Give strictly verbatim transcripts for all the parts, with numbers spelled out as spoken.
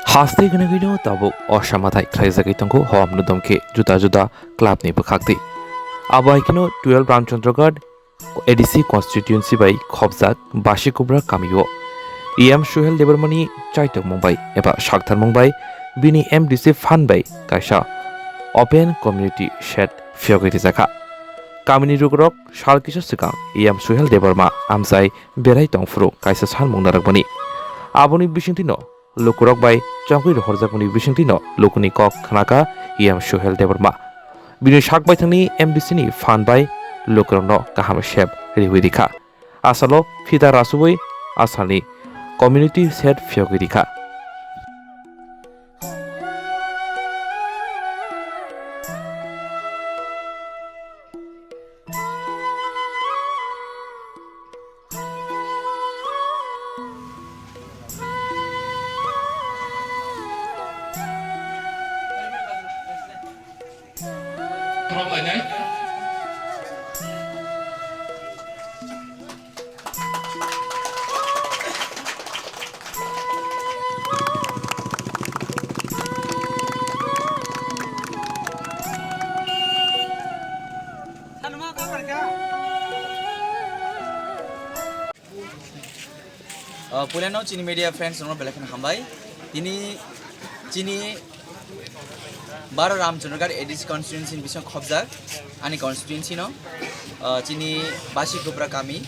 Haste gwnagwino tabuk o samathai khlaijagwi tongo hom nudom khe juda juda club ni bwkhaktwi. Abo hai kheno twelve Ramchandragarh A D C constituency bai khopjak Basikubra kamio E M Suhel Debbarmani chaitokmung bai eba saktharmung bai bini M D C fund bai kaisa open community shed phiyogwi rijakha. Kamini lukurok sal kisa swkang E M Suhel Debbarma amchai berai tongphuru kaisa sanmung narwkmani. Aboni bisingtwino lukurok bai chongwi rohorjakmani bisingtwino lukuni kok khnakha E M Suhel Debbarma. Bini sak baithangni M D C ni phan bai lukurokno kaham sep riwi rikha. Asalo phita rasubwi asalni community shed phiyogwi rikha. Ah, puilano chini media friends rokno belai kheno hambai. Tini chini baro Ramchandragarh A D C constituency ni bising khobjak ani constituency no, ah, chini Basikubra kami.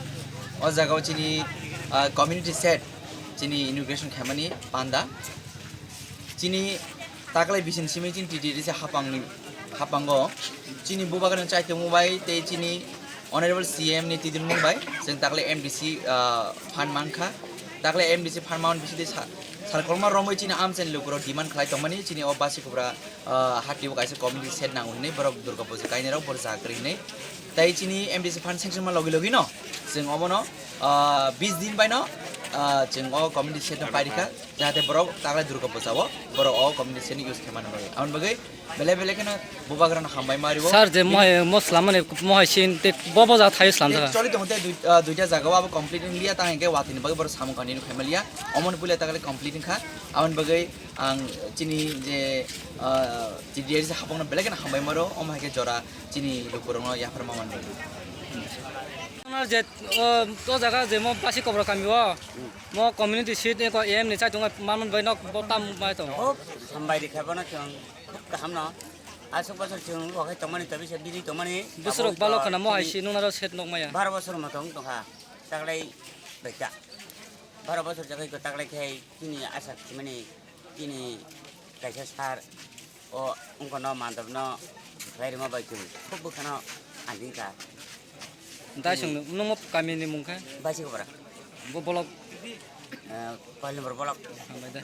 O jaga o chini, ah, community shed chini inauguration khaimani panda. Chini taklai bising simi chini T T A D C hapangni, hapango chini bubagrani chaitongmung bai tei chini Honorable C M ni twidirmung bai chwng taklai M D C, ah, phan mankha. Taklai M D C phan man bisingtwi sa-, sal kolma romwi chini amchaini lukurok demand khlai tongmani chini o Basikubra, ah, hati o kaisa community shed nango hinwi borok Durga Puja kainwi rok borok jaga kwrwi hinwi. Tei chini M D C phan sanction ma logi logi no chwng omono, ah, bis din bai no, ah, chwng o community shed no pairikha. Jahate borok taklai Durga Puja o borok o community shed ni use khaimani bagwi. Aboni bagwi belai belai kheno bubagrano hambai ma rio. Sir, je mohai mo slamani mohai sin te bo bo ja thaio slamjak. Actually tongo te dui-, ah, duita jaga o abo complete wngya, tang hwnkhe watini bagwi borok samung continue khaimaliya. Omoni puila taklai complete wngkha. Aboni bagwi ang chini je, ah, T D A D C hapangno belai kheno hambai ma rio, omo hai khe jora chini lukurokno yaphar ma manwi. Nang je, o, o jaga je mo Basikubra kami o, mo community seat eko A M ni chaitung manman bai nok bo tam mai tong. Hub hambai rikha bono chwng hub kaham no. Aswk bosor chwng bo khe tongmani tabi se bini tongmani. Bosor abo balok khana mo hai tini si nung naro set nok maya. Baro bosor mo tong tongkha. Taklai bai ta. Baro bosor jagai ko taklai khai tini asa khimani tini kaisa sar o wngkha no mandap no khlai rima bai tong. Hub bwkhano anding ka. Dai song nung mo kami ni mung kha? Basikubra. Bo bolok. Eh, koil number bolok. Hambai da.